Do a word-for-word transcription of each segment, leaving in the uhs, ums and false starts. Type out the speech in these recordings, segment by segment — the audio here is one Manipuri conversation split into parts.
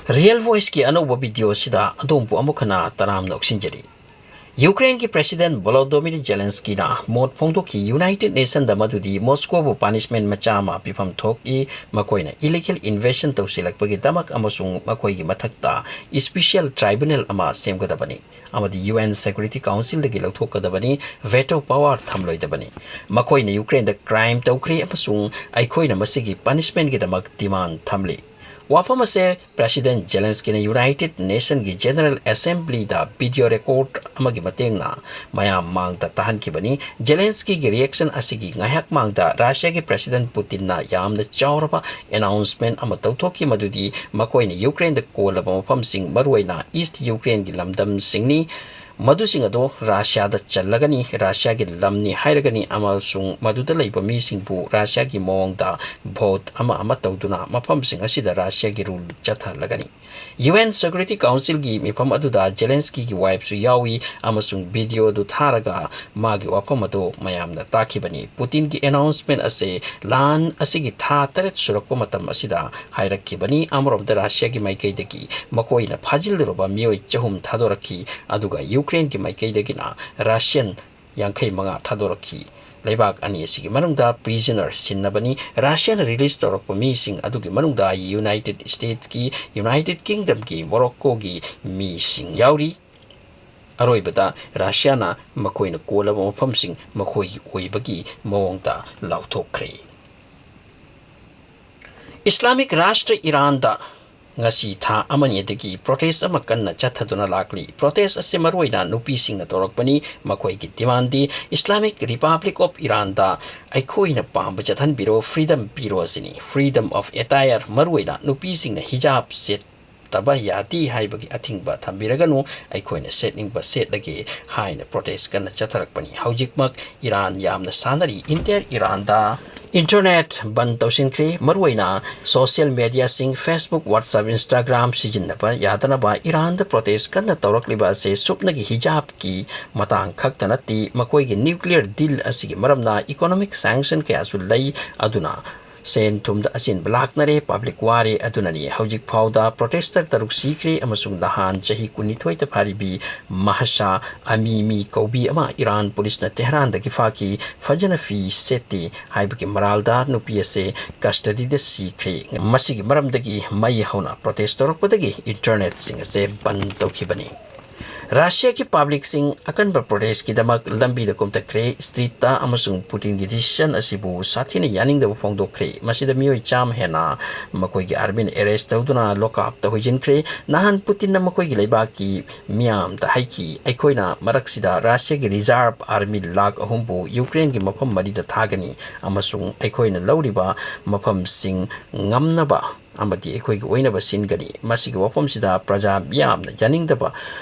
Real Voiceꯀꯤ ꯑꯅꯧꯕ video ꯑꯁꯤꯗ ꯑꯗꯣꯝꯕꯨ ꯑꯃꯨꯛ ꯍꯟꯅ ꯇꯔꯥꯝꯅ ꯑꯣꯛꯁꯤꯟꯖꯔꯤ꯫ ꯌꯨꯀ꯭ꯔꯦꯟꯒꯤ President Volodymyr Zelenskyꯅ ꯃꯣꯠ ꯐꯣꯡꯗꯣꯛꯈꯤ United Nationꯗ ꯃꯗꯨꯗꯤ ꯃꯣꯁꯀꯣꯕꯨ punishment ꯃꯆꯥ ꯑꯃ ꯄꯤꯐꯝ ꯊꯣꯛꯏ, ꯃꯈꯣꯏꯅ illegal invasion ꯇꯧꯁꯤꯜꯂꯛꯄꯒꯤꯗꯃꯛ ꯑꯃꯁꯨꯡ ꯃꯈꯣꯏꯒꯤ ꯃꯊꯛꯇ special tribunal ꯑꯃ ꯁꯦꯝꯒꯗꯕꯅꯤ ꯑꯃꯗꯤ UN Security Councilꯗꯒꯤ ꯂꯧꯊꯣꯛꯀꯗꯕꯅꯤ, veto power ꯊꯝꯂꯣꯏꯗꯕꯅꯤ꯫ ꯃꯈꯣꯏꯅ ꯌꯨꯀ꯭ꯔꯦꯟꯗ crime ꯇꯧꯈ꯭ꯔꯦ ꯑꯃꯁꯨꯡ ꯑꯩꯈꯣꯏꯅ ꯃꯁꯤꯒꯤ punishmentꯒꯤꯗꯃꯛ demand ꯊꯝꯂꯤ꯫ ꯋꯥꯐꯝ ꯑꯁꯦ President Zelenskyꯅ United Nationꯒꯤ General Assemblyꯗ video record ꯑꯃꯒꯤ ꯃꯇꯦꯡꯅ ꯃꯌꯥꯝ ꯃꯥꯡꯗ ꯇꯥꯍꯟꯈꯤꯕꯅꯤ꯫ Zelenskyꯒꯤ reaction ꯑꯁꯤꯒꯤ ꯉꯥꯏꯍꯥꯛ ꯃꯥꯡꯗ Russiaꯒꯤ President Putinꯅ ꯌꯥꯝꯅ ꯆꯥꯎꯔꯕ announcement ꯑꯃ ꯇꯧꯊꯣꯛꯈꯤ, ꯃꯗꯨꯗꯤ ꯃꯈꯣꯏꯅ ꯌꯨꯀ꯭ꯔꯦꯟꯗ ꯀꯣꯜꯂꯕ ꯃꯐꯝꯁꯤꯡ, ꯃꯔꯨꯑꯣꯏꯅ East Ukraineꯒꯤ ꯂꯝꯗꯝꯁꯤꯡꯅꯤ, ꯃꯗꯨꯁꯤꯡ ꯑꯗꯨ Russiaꯗ ꯆꯜꯂꯒꯅꯤ, Russiaꯒꯤ ꯂꯝꯅꯤ ꯍꯥꯏꯔꯒꯅꯤ ꯑꯃꯁꯨꯡ ꯃꯗꯨꯗ ꯂꯩꯕ ꯃꯤꯁꯤꯡꯕꯨ Russiaꯒꯤ ꯃꯑꯣꯡꯗ vote ꯑꯃ ꯑꯃ ꯇꯧꯗꯨꯅ ꯃꯐꯝꯁꯤꯡ ꯑꯁꯤꯗ Russiaꯒꯤ rule ꯆꯠꯊꯍꯜꯂꯒꯅꯤ꯫ UN Security Councilꯒꯤ ꯃꯤꯐꯝ ꯑꯗꯨꯗ Zelenskyꯒꯤ wifeꯁꯨ ꯌꯥꯎꯏ ꯑꯃꯁꯨꯡ video ꯑꯗꯨ ꯊꯥꯔꯒ ꯃꯥꯒꯤ ꯋꯥꯐꯝ ꯑꯗꯨ ꯃꯌꯥꯝꯅ ꯇꯥꯈꯤꯕꯅꯤ꯫ Putinꯒꯤ announcement ꯑꯁꯤ ꯂꯥꯟ ꯑꯁꯤꯒꯤ ꯊꯥ ꯇꯔꯦꯠ ꯁꯨꯔꯛꯄ ꯃꯇꯝ ꯑꯁꯤꯗ ꯍꯥꯏꯔꯛꯈꯤꯕꯅꯤ꯫ ꯑꯃꯔꯣꯝꯗ Russiaꯒꯤ ꯃꯥꯏꯀꯩꯗꯒꯤ ꯃꯈꯣꯏꯅ ꯐꯥꯖꯤꯜꯂꯨꯔꯕ ꯃꯤꯑꯣꯏ ꯆꯍꯨꯝ ꯊꯥꯗꯣꯔꯛꯈꯤ, ꯑꯗꯨꯒ Ukraineꯒꯤ ꯃꯥꯏꯀꯩꯗꯒꯤꯅ Russian ꯌꯥꯡꯈꯩ ꯃꯉꯥ ꯊꯥꯗꯣꯔꯛꯈꯤ꯫ ꯂꯩꯕꯥꯛ ꯑꯅꯤ ꯑꯁꯤꯒꯤ ꯃꯅꯨꯡꯗ prisoner ꯁꯤꯟꯅꯕꯅꯤ꯫ Russiaꯅ release ꯇꯧꯔꯛꯄ ꯃꯤꯁꯤꯡ ꯑꯗꯨꯒꯤ ꯃꯅꯨꯡꯗ United Statesꯀꯤ, United Kingdomꯒꯤ, Moroccoꯒꯤ ꯃꯤꯁꯤꯡ ꯌꯥꯎꯔꯤ꯫ ꯑꯔꯣꯏꯕꯗ Russiaꯅ ꯃꯈꯣꯏꯅ ꯀꯣꯜꯂꯕ ꯃꯐꯝꯁꯤꯡ ꯃꯈꯣꯏꯒꯤ ꯑꯣꯏꯕꯒꯤ ꯃꯑꯣꯡꯗ ꯂꯥꯎꯊꯣꯛꯈ꯭ꯔꯦ꯫ Islamic Rashtra Iranꯗ ꯉꯁꯤ ꯊꯥ ꯑꯃꯅꯤꯗꯒꯤ protest ꯑꯃ ꯀꯟꯅ ꯆꯠꯊꯗꯨꯅ ꯂꯥꯛꯂꯤ꯫ Protest ꯑꯁꯤ ꯃꯔꯨꯑꯣꯏꯅ ꯅꯨꯄꯤꯁꯤꯡꯅ ꯇꯧꯔꯛꯄꯅꯤ꯫ ꯃꯈꯣꯏꯒꯤ demandꯗꯤ Islamic Republic of Iranꯗ ꯑꯩꯈꯣꯏꯅ ꯄꯥꯝꯕ ꯆꯠꯍꯟꯕꯤꯔꯣ, freedom ꯄꯤꯔꯣ ꯑꯁꯤꯅꯤ꯫ Freedom of attire, ꯃꯔꯨꯑꯣꯏꯅ ꯅꯨꯄꯤꯁꯤꯡꯅ hijab ꯁꯦꯠꯇꯕ ꯌꯥꯗꯦ ꯍꯥꯏꯕꯒꯤ ꯑꯊꯤꯡꯕ ꯊꯝꯕꯤꯔꯒꯅꯨ, ꯑꯩꯈꯣꯏꯅ ꯁꯦꯠꯅꯤꯡꯕ ꯁꯦꯠꯂꯒꯦ ꯍꯥꯏꯅ protest ꯀꯟꯅ ꯆꯠꯊꯔꯛꯄꯅꯤ꯫ ꯍꯧꯖꯤꯛꯃꯛ Iran ꯌꯥꯝꯅ ꯁꯥꯟꯅꯔꯤ꯫ Entire Iranꯗ internet ꯕꯟ ꯇꯧꯁꯤꯟꯈ꯭ꯔꯦ꯫ ꯃꯔꯨꯑꯣꯏꯅ social mediaꯁꯤꯡ, Facebook, WhatsApp, Instagram ꯁꯤꯖꯤꯟꯅꯕ ꯌꯥꯗꯅꯕ꯫ Iranꯗ protest ꯀꯟꯅ ꯇꯧꯔꯛꯂꯤꯕ ꯑꯁꯤ ꯁꯨꯞꯅꯒꯤ hijabꯀꯤ ꯃꯇꯥꯡ ꯈꯛꯇ ꯅꯠꯇꯦ, ꯃꯈꯣꯏꯒꯤ nuclear deal ꯑꯁꯤꯒꯤ ꯃꯔꯝꯅ economic sanction ꯀꯌꯥꯁꯨ ꯂꯩ꯫ ꯑꯗꯨꯅ ꯁꯦꯟ ꯊꯨꯝꯗ ꯑꯆꯤꯟꯕ ꯂꯥꯛꯅꯔꯦ, ꯄꯕ꯭ꯂꯤꯛ ꯋꯥꯔꯦ꯫ ꯑꯗꯨꯅꯅꯤ ꯍꯧꯖꯤꯛ ꯐꯥꯎꯗ ꯄ꯭ꯔꯣꯇꯦꯁꯇꯔ ꯇꯔꯨꯛ ꯁꯤꯈ꯭ꯔꯦ ꯑꯃꯁꯨꯡ ꯅꯍꯥꯟ ꯆꯍꯤ ꯀꯨꯟꯅꯤꯊꯣꯏꯗ ꯐꯥꯔꯤꯕꯤ ꯃꯍꯁꯥ ꯑꯃꯤꯃꯤ ꯀꯧꯕꯤ ꯑꯃ ꯏꯔꯥꯟ ꯄꯨꯂꯤꯁꯅ ꯇꯦꯍꯔꯥꯟꯗꯒꯤ ꯐꯥꯈꯤ꯫ ꯐꯖꯅ ꯐꯤ ꯁꯦꯠꯇꯦ ꯍꯥꯏꯕꯒꯤ ꯃꯔꯥꯜꯗ ꯅꯨꯄꯤ ꯑꯁꯦ ꯀꯁꯇꯗꯤꯗ ꯁꯤꯈ꯭ꯔꯦ꯫ ꯃꯁꯤꯒꯤ ꯃꯔꯝꯗꯒꯤ ꯃꯩ ꯍꯧꯅ ꯄ꯭ꯔꯣꯇꯦꯁ ꯇꯧꯔꯛꯄꯗꯒꯤ ꯏꯟꯇꯔꯅꯦꯠꯁꯤꯡ ꯑꯁꯦ ꯕꯟ ꯇꯧꯈꯤꯕꯅꯤ꯫ ꯔꯁꯤꯌꯥꯒꯤ ꯄꯕ꯭ꯂꯤꯛꯁꯤꯡ ꯑꯀꯟꯕ ꯄ꯭ꯔꯣꯇꯦꯁꯀꯤꯗꯃꯛ ꯂꯝꯕꯤꯗ ꯀꯨꯝꯊꯈ꯭ꯔꯦ꯫ ꯁ꯭ꯇ꯭ꯔꯤꯠꯇ ꯑꯃꯁꯨꯡ ꯄꯨꯇꯤꯟꯒꯤ ꯗꯤꯁꯤꯖꯟ ꯑꯁꯤꯕꯨ ꯁꯥꯊꯤꯅ ꯌꯥꯅꯤꯡꯗꯕ ꯐꯣꯡꯗꯣꯛꯈ꯭ꯔꯦ꯫ ꯃꯁꯤꯗ ꯃꯤꯑꯣꯏ ꯆꯥꯝꯃ ꯍꯦꯟꯅ ꯃꯈꯣꯏꯒꯤ ꯑꯥꯔꯃꯤꯅ ꯑꯦꯔꯦꯁ ꯇꯧꯗꯨꯅ ꯂꯣꯀꯑꯞꯇ ꯍꯣꯏꯖꯤꯟꯈ꯭ꯔꯦ꯫ ꯅꯍꯥꯟ ꯄꯨꯇꯤꯟꯅ ꯃꯈꯣꯏꯒꯤ ꯂꯩꯕꯥꯛꯀꯤ ꯃꯤꯌꯥꯝꯗ ꯍꯥꯏꯈꯤ, "ꯑꯩꯈꯣꯏꯅ ꯃꯔꯛꯁꯤꯗ ꯔꯁꯤꯌꯥꯒꯤ ꯔꯤꯖꯥꯔꯚ ꯑꯥꯔꯃꯤ ꯂꯥꯈ ꯑꯍꯨꯝꯕꯨ ꯌꯨꯀ꯭ꯔꯦꯟꯒꯤ ꯃꯐꯝ ꯃꯔꯤꯗ ꯊꯥꯒꯅꯤ ꯑꯃꯁꯨꯡ ꯑꯩꯈꯣꯏꯅ ꯂꯧꯔꯤꯕ ꯃꯐꯝꯁꯤꯡ ꯉꯝꯅꯕ ꯑꯃꯗꯤ ꯑꯩꯈꯣꯏꯒꯤ ꯑꯣꯏꯅꯕ ꯁꯤꯟꯒꯅꯤ꯫ ꯃꯁꯤꯒꯤ ꯋꯥꯐꯝꯁꯤꯗ ꯄ꯭ꯔꯖꯥ ꯃꯤꯌꯥꯝꯅ ꯌꯥꯅꯤꯡꯗꯕ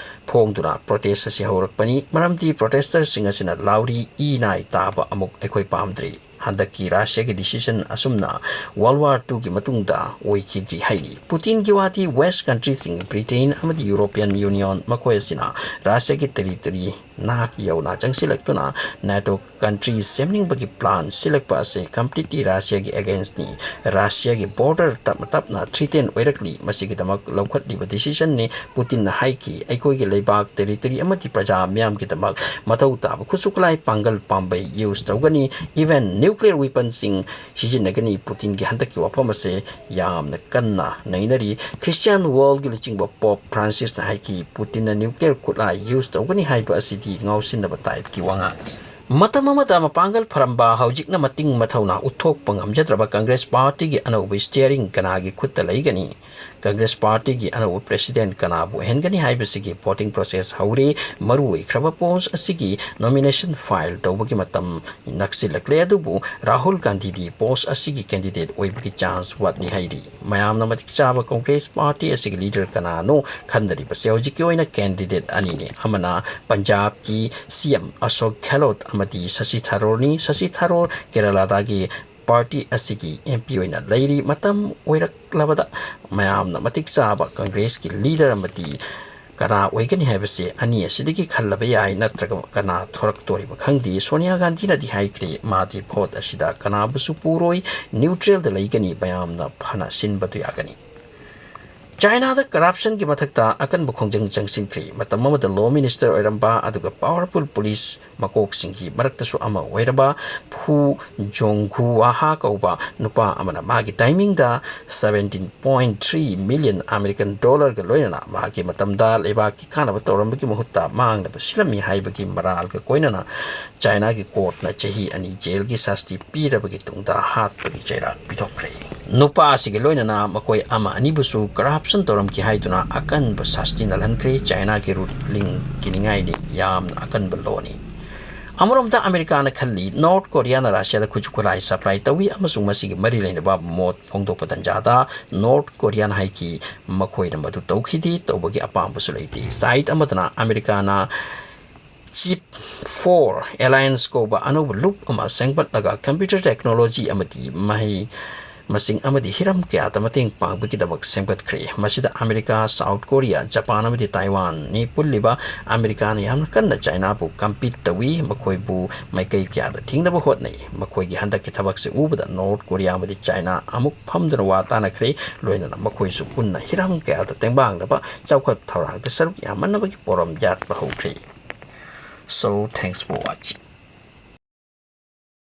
ꯐꯣꯡꯗꯨꯅ ꯄ꯭ꯔꯣꯇꯦꯁ ꯑꯁꯤ ꯍꯧꯔꯛꯄꯅꯤ꯫ ꯃꯔꯝꯗꯤ ꯄ꯭ꯔꯣꯇꯦꯁꯇꯔꯁꯤꯡ ꯑꯁꯤꯅ ꯂꯥꯎꯔꯤ, "ꯏ ꯅꯥꯏ ꯇꯥꯕ ꯑꯃꯨꯛ ꯑꯩꯈꯣꯏ ꯄꯥꯝꯗ꯭ꯔꯤ"꯫ ꯍꯟꯗꯛꯀꯤ ꯔꯁꯤꯌꯥꯒꯤ ꯗꯤꯁꯤꯖꯟ ꯑꯁꯨꯝꯅ ꯋꯥꯔꯜ ꯋꯥꯔ ꯇꯨꯒꯤ ꯃꯇꯨꯡꯗ ꯑꯣꯏꯈꯤꯗ꯭ꯔꯤ ꯍꯥꯏꯔꯤ꯫ ꯄꯨꯇꯤꯟꯒꯤ ꯋꯥꯗꯤ ꯋꯦꯁ ꯀꯟꯇ꯭ꯔꯤꯁꯤꯡ, ꯕ꯭ꯔꯤꯇꯦꯟ ꯑꯃꯗꯤ ꯌꯨꯔꯣꯄꯤꯌꯟ ꯌꯨꯅꯤꯌꯟ, ꯃꯈꯣꯏ ꯑꯁꯤꯅ ꯔꯁꯤꯌꯥꯒꯤ ꯇꯦꯔꯤꯇꯣꯔꯤ ꯅꯥꯛ ꯌꯧꯅ ꯆꯪꯁꯤꯜꯂꯛꯇꯨꯅ ꯅꯦꯇꯣ ꯀꯟꯇ꯭ꯔꯤ ꯁꯦꯝꯅꯤꯡꯕꯒꯤ ꯄ꯭ꯂꯥꯟ ꯁꯤꯜꯂꯛꯄ ꯑꯁꯤ ꯀꯝꯄ꯭ꯂꯤꯠꯂꯤ ꯔꯁꯤꯌꯥꯒꯤ ꯑꯦꯒꯦꯟꯁꯅꯤ꯫ ꯔꯁꯤꯌꯥꯒꯤ ꯕꯣꯔꯗꯔ ꯇꯞꯅ ꯇꯞꯅ ꯊ꯭ꯔꯤꯇꯦꯟ ꯑꯣꯏꯔꯛꯂꯤ꯫ ꯃꯁꯤꯒꯤꯗꯃꯛ ꯂꯧꯈꯠꯂꯤꯕ ꯗꯤꯁꯤꯖꯟꯅꯤ꯫ ꯄꯨꯇꯤꯟꯅ ꯍꯥꯏꯈꯤ, "ꯑꯩꯈꯣꯏꯒꯤ ꯂꯩꯕꯥꯛ, ꯇꯦꯔꯤꯇꯣꯔꯤ ꯑꯃꯗꯤ ꯄ꯭ꯔꯖꯥ ꯃꯤꯌꯥꯝꯒꯤꯗꯃꯛ ꯃꯊꯧ ꯇꯥꯕ ꯈꯨꯠꯁꯨ ꯈꯨꯠꯂꯥꯏ, ꯄꯥꯡꯒꯜ, ꯄꯥꯝꯕꯩ ꯌꯨꯁ ꯇꯧꯒꯅꯤ꯫ ꯏꯚꯦꯟ ꯅ꯭ꯌꯨꯀ꯭ꯂꯤꯌꯔ ꯋꯤꯄꯟꯁꯤꯡ ꯁꯤꯖꯤꯟꯅꯒꯅꯤ"꯫ ꯄꯨꯇꯤꯟꯒꯤ ꯍꯟꯗꯛꯀꯤ ꯋꯥꯐꯝ ꯑꯁꯦ ꯌꯥꯝꯅ ꯀꯟꯅ ꯅꯩꯅꯔꯤ꯫ ꯈ꯭ꯔꯤꯁꯇꯤꯌꯥꯟ ꯋꯥꯔꯜꯒꯤ ꯂꯨꯆꯤꯡꯕ ꯄꯣꯞ ꯐ꯭ꯔꯥꯟꯁꯤꯁꯅ ꯍꯥꯏꯈꯤ, "ꯄꯨꯇꯤꯟꯅ ꯅ꯭ꯌꯨꯀ꯭ꯂꯤꯌꯔ ꯈꯨꯠꯂꯥꯏ ꯌꯨꯁ ꯇꯧꯒꯅꯤ ꯍꯥꯏꯕ ꯑꯁꯤꯗꯤ ꯉꯥꯎꯁꯤꯟꯅꯕ ꯇꯥꯏꯞꯀꯤ ꯋꯥꯉꯥꯡꯅꯤ"꯫ ꯃꯇꯝ ꯑꯃꯗ ꯃꯄꯥꯡꯒꯜ ꯐꯔꯝꯕ, ꯍꯧꯖꯤꯛꯅ ꯃꯇꯤꯡ ꯃꯊꯧꯅꯥ ꯎꯠꯊꯣꯛꯄ ꯉꯝꯖꯗ꯭ꯔꯕ ꯀꯪꯒ꯭ꯔꯦꯁ ꯄꯥꯔꯇꯤꯒꯤ ꯑꯅꯧꯕ ꯁ꯭ꯇꯤꯌꯔꯤꯡ ꯀꯅꯥꯒꯤ ꯈꯨꯠꯇ ꯂꯩꯒꯅꯤ? ꯀꯪꯒ꯭ꯔꯦꯁ ꯄꯥꯔꯇꯤꯒꯤ ꯑꯅꯧꯕ ꯄ꯭ꯔꯦꯁꯤꯗꯦꯟꯠ ꯀꯅꯥꯕꯨ ꯑꯣꯏꯍꯟꯒꯅꯤ ꯍꯥꯏꯕꯁꯤꯒꯤ ꯚꯣꯇꯤꯡ ꯄ꯭ꯔꯣꯁꯦꯁ ꯍꯧꯔꯦ꯫ ꯃꯔꯨ ꯑꯣꯏꯈ꯭ꯔꯕ ꯄꯣꯁ ꯑꯁꯤꯒꯤ ꯅꯣꯃꯤꯅꯦꯁꯟ ꯐꯥꯏꯜ ꯇꯧꯕꯒꯤ ꯃꯇꯝ ꯅꯛꯁꯤꯜꯂꯛꯂꯦ, ꯑꯗꯨꯕꯨ ꯔꯥꯍꯨꯜ ꯒꯥꯟꯙꯤꯗꯤ ꯄꯣꯁ ꯑꯁꯤꯒꯤ ꯀꯦꯟꯗꯤꯗꯦꯠ ꯑꯣꯏꯕꯒꯤ ꯆꯥꯟꯁ ꯋꯥꯠꯂꯤ ꯍꯥꯏꯔꯤ꯫ ꯃꯌꯥꯝꯅ ꯃꯇꯤꯛ ꯆꯥꯕ ꯀꯪꯒ꯭ꯔꯦꯁ ꯄꯥꯔꯇꯤ ꯑꯁꯤꯒꯤ ꯂꯤꯗꯔ ꯀꯅꯥꯅꯣ ꯈꯟꯅꯔꯤꯕꯁꯦ ꯍꯧꯖꯤꯛꯀꯤ ꯑꯣꯏꯅ ꯀꯦꯟꯗꯤꯗꯦꯠ ꯑꯅꯤꯅꯤ꯫ ꯑꯃꯅ ꯄꯟꯖꯥꯕꯀꯤ ꯁꯤ ꯑꯦꯝ ꯑꯁꯣꯛ ꯒꯦꯍꯂꯣꯠ ꯑꯃꯗꯤ ꯁꯁꯤ ꯊꯔꯨꯔꯅꯤ꯫ ꯁꯁꯤ ꯊꯔꯨꯔ ꯀꯦꯔꯂꯥꯗꯒꯤ ꯄꯥꯔꯇꯤ ꯑꯁꯤꯒꯤ ꯑꯦꯝ ꯄꯤ ꯑꯣꯏꯅ ꯂꯩꯔꯤ꯫ ꯃꯇꯝ ꯑꯣꯏꯔꯛꯂꯕꯗ ꯃꯌꯥꯝꯅ ꯃꯇꯤꯛ ꯆꯥꯕ ꯀꯪꯒ꯭ꯔꯦꯁꯀꯤ ꯂꯤꯗꯔ ꯑꯃꯗꯤ ꯀꯅꯥ ꯑꯣꯏꯒꯅꯤ ꯍꯥꯏꯕꯁꯤ ꯑꯅꯤ ꯑꯁꯤꯗꯒꯤ ꯈꯜꯂꯕ ꯌꯥꯏ, ꯅꯠꯇ꯭ꯔꯒ ꯀꯅꯥ ꯊꯣꯔꯛꯇꯣꯔꯤꯕ ꯈꯪꯗꯦ꯫ ꯁꯣꯅꯤꯌꯥ ꯒꯥꯟꯙꯤꯅꯗꯤ ꯍꯥꯏꯈ꯭ꯔꯦ, ꯃꯥꯗꯤ ꯚꯣꯠ ꯑꯁꯤꯗ ꯀꯅꯥꯕꯨꯁꯨ ꯄꯨꯔꯣꯏ, ꯅ꯭ꯌꯨꯇ꯭ꯔꯦꯜꯗ ꯂꯩꯒꯅꯤ, ꯃꯌꯥꯝꯅ ꯐꯅ ꯁꯤꯟꯕꯗꯨ ꯌꯥꯒꯅꯤ꯫ ꯆꯥꯏꯅꯥꯗ ꯀꯔꯞꯁꯟꯒꯤ ꯃꯊꯛꯇ ꯑꯀꯟꯕ ꯈꯣꯡꯖꯪ ꯆꯪꯁꯤꯟꯈ꯭ꯔꯦ꯫ ꯃꯇꯝ ꯑꯃꯗ ꯂꯣ ꯃꯤꯅꯤꯁꯇꯔ ꯑꯣꯏꯔꯝꯕ ꯑꯗꯨꯒ ꯄꯥꯋꯔꯐꯨꯜ ꯄꯨꯂꯤꯁ ꯃꯀꯣꯛꯁꯤꯡꯒꯤ ꯃꯔꯛꯇꯁꯨ ꯑꯃ ꯑꯣꯏꯔꯕ ꯐꯨ ꯖꯣꯡꯒꯨꯋꯥꯍꯥ ꯀꯧꯕ ꯅꯨꯄꯥ ꯑꯃꯅ ꯃꯥꯒꯤ ꯇꯥꯏꯃꯤꯡꯗ seventeen point three million American dollarꯒ ꯂꯣꯏꯅꯅ ꯃꯥꯒꯤ ꯃꯇꯝꯗ ꯂꯩꯕꯥꯛꯀꯤ ꯀꯥꯟꯅꯕ ꯇꯧꯔꯝꯕꯒꯤ ꯃꯍꯨꯠꯇ ꯃꯥꯡꯅꯕ ꯁꯤꯜꯂꯝꯃꯤ ꯍꯥꯏꯕꯒꯤ ꯃꯔꯥꯜꯒ ꯀꯣꯏꯅꯅ ꯆꯥꯏꯅꯥꯒꯤ ꯀꯣꯔꯠꯅ ꯆꯍꯤ ꯑꯅꯤ ꯖꯦꯜꯒꯤ ꯁꯥꯁꯇꯤ ꯄꯤꯔꯕꯒꯤ ꯇꯨꯡꯗ ꯍꯥꯠꯄꯒꯤ ꯆꯩꯔꯥꯛ ꯄꯤꯊꯣꯛꯈ꯭ꯔꯦ꯫ ꯅꯨꯄꯥ ꯑꯁꯤꯒ ꯂꯣꯏꯅꯅ ꯃꯈꯣꯏ ꯑꯃ ꯑꯅꯤꯕꯨꯁꯨ ꯀꯔꯞꯁꯟ ꯇꯧꯔꯝꯈꯤ ꯍꯥꯏꯗꯨꯅ ꯑꯀꯟꯕ ꯁꯥꯁꯇꯤ ꯅꯜꯍꯟꯈ꯭ꯔꯦ꯫ ꯆꯥꯏꯅꯥꯒꯤ ꯔꯨꯂꯤꯡ ꯀꯤꯅꯤꯡꯉꯥꯏꯅꯤ, ꯌꯥꯝꯅ ꯑꯀꯟꯕ ꯂꯣꯅꯤ꯫ ꯑꯃꯔꯣꯝꯗ ꯑꯃꯦꯔꯤꯀꯥꯅ ꯈꯜꯂꯤ, ꯅꯣꯔꯠ ꯀꯣꯔꯤꯌꯥꯅ ꯔꯁꯤꯌꯥꯗ ꯈꯨꯠꯁꯨ ꯈꯨꯠꯂꯥꯏ ꯁꯄ꯭ꯂꯥꯏ ꯇꯧꯏ ꯑꯃꯁꯨꯡ ꯃꯁꯤꯒꯤ ꯃꯔꯤ ꯂꯩꯅꯕ ꯃꯣꯠ ꯐꯣꯡꯗꯣꯛꯄ ꯇꯥꯟꯖꯥꯗ ꯅꯣꯔꯠ ꯀꯣꯔꯤꯌꯥꯅ ꯍꯥꯏꯈꯤ, ꯃꯈꯣꯏꯅ ꯃꯗꯨ ꯇꯧꯈꯤꯗꯦ, ꯇꯧꯕꯒꯤ ꯑꯄꯥꯝꯕꯁꯨ ꯂꯩꯇꯦ꯫ ꯁꯥꯏꯠ ꯑꯃꯗꯅ ꯑꯃꯦꯔꯤꯀꯥꯅ ꯆꯤꯞ ꯐꯣꯔ ꯑꯦꯂꯥꯌꯟꯁ ꯀꯧꯕ ꯑꯅꯧꯕ ꯂꯨꯞ ꯑꯃ ꯁꯦꯝꯒꯠꯂꯒ ꯀꯝꯄ꯭ꯌꯨꯇꯔ ꯇꯦꯛꯅꯣꯂꯣꯖꯤ ꯑꯃꯗꯤ ꯃꯍꯩ ꯃꯁꯤꯡ ꯑꯃꯗꯤ ꯍꯤꯔꯝ ꯀꯌꯥꯗ ꯃꯇꯦꯡ ꯄꯥꯡꯕꯒꯤꯗꯃꯛ ꯁꯦꯝꯒꯠꯈ꯭ꯔꯦ꯫ ꯃꯁꯤꯗ ꯑꯃꯦꯔꯤꯀꯥ, ꯁꯥꯎꯠ ꯀꯣꯔꯤꯌꯥ, ꯖꯄꯥꯟ ꯑꯃꯗꯤ ꯇꯥꯏꯋꯥꯟꯅꯤ ꯄꯨꯜꯂꯤꯕ꯫ ꯑꯃꯦꯔꯤꯀꯥꯅ ꯌꯥꯝꯅ ꯀꯟꯅ ꯆꯥꯏꯅꯥꯕꯨ ꯀꯝꯄꯤꯠ ꯇꯧꯏ, ꯃꯈꯣꯏꯕꯨ ꯃꯥꯏꯀꯩ ꯀꯌꯥꯗ ꯊꯤꯡꯅꯕ ꯍꯣꯠꯅꯩ꯫ ꯃꯈꯣꯏꯒꯤ ꯍꯟꯗꯛꯀꯤ ꯊꯕꯛꯁꯤ ꯎꯕꯗ ꯅꯣꯔꯠ ꯀꯣꯔꯤꯌꯥ ꯑꯃꯗꯤ ꯆꯥꯏꯅꯥ ꯑꯃꯨꯛ ꯐꯝꯗꯨꯅ ꯋꯥ ꯇꯥꯅꯈ꯭ꯔꯦ, ꯂꯣꯏꯅꯅ ꯃꯈꯣꯏꯁꯨ ꯄꯨꯟꯅ ꯍꯤꯔꯝ ꯀꯌꯥꯗ ꯇꯦꯡꯕꯥꯡꯅꯕ ꯆꯥꯎꯈꯠ ꯊꯧꯔꯥꯡꯗ ꯁꯔꯨꯛ ꯌꯥꯃꯟꯅꯕꯒꯤ ꯄꯣꯔꯝ ꯌꯥꯠꯄ ꯍꯧꯈ꯭ꯔꯦ꯫ So, thanks for watching.